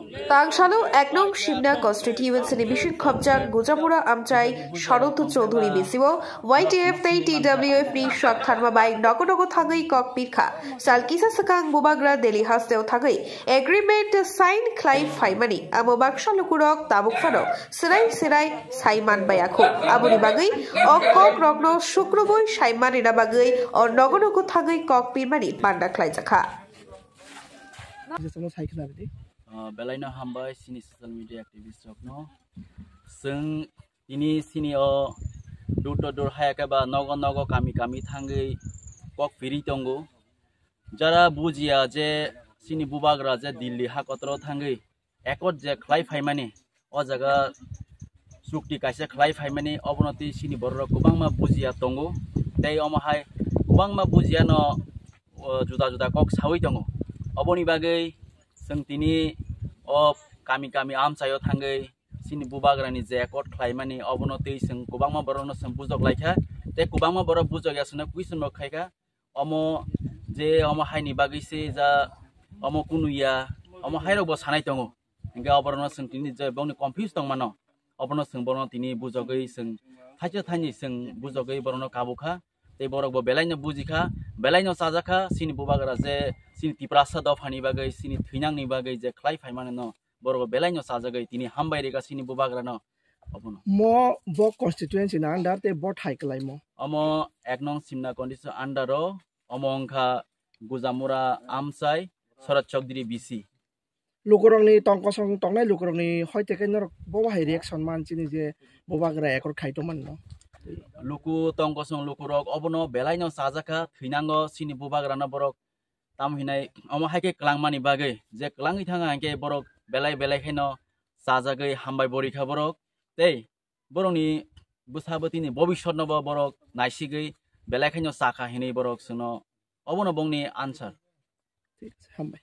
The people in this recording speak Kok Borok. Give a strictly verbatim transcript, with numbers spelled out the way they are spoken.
Tangsalo ek nong Simna constituency ni bising khopjak Gujamura amchai Sharad Chaudhuri bisio Y T F tei T W F ni sak tharma bai nogo nogo thangwi kok pirkha. Sal kisa swkang bubagra Delhi hasteo thangwi agreement sign khlai phaimani, amo baksa lukurok tabuk phano serai serai sai man baya kho. Aboni bagwi o kok rokno sukrubui sai manina bagwi o nogo nogo thangwi kok pirmani panda khlaijakha. Kisa chwngno sai khna rwdi. Ah, belaino hambai chini social media activist rokno. Chwng tini chini o door to door haya khe ba nogo nogo kami kami thangwi kok piri tongo. Jara bujiya je chini bubagra je Delhi hakotoro thangwi accord je khlai phaimani, o jaga chukti kaisa khlai phaimani, obono twi chini bororok kwbangma bujiya tongo. Tei omo hai kwbangma bujiyano, o, juda juda kok sawi tongo. Oboni bagwi chwng tini o kami kami amchaio thangwi chini bubagrani je accord khlaimani, obono twi chwng kwbangma borokno chwng bujok laikha. Tei kwbangma borok bujok ya chwngno question bo khaikha. Omo je omo haini bagwi se ja omo kunu ya, omo hairok bo sanai tongo. Hingke oborokno chwng tini je bongni confuse tongmano, obono chwng borokno tini bujogwi chwng thaisa thaini chwng bujogwi borokno kabukha. Tei borok bo belaino bujikha, belaino chajakha, chini bubagra je chini Tiprasa dophani bagwi, chini thwinangni bagwi je khlai phaimani no, borok bo belaino chajagwi tini hambai rikha chini bubagrano. Obono. Mo bo constituency ni under tei bo thai kwlaimo. Omo ek nong Simna constituency under o, omo wngkha Gujamura amchai Sharad Chaudhuri B C. Lukurokni tong kosong tongnai lukurokni hoi tei khe norok bo bahai reaction man chini je bubagra accord khai tongmani no. Luku tong kosong lukurok obono belaino chajakha, thwinango chini bubagrano borok. Tamo hinai omo hai khe kwlangmani bagwi, je kwlangwi thangkha hinkhe borok belai belai kheno chajagwi hambai bo rikha borok. Tei borokni bwsa bwtwini bobiswtno bo borok naisigwi belai kheno chakha hinwi borok chwngno obono bongni answer. Thik se, hambai.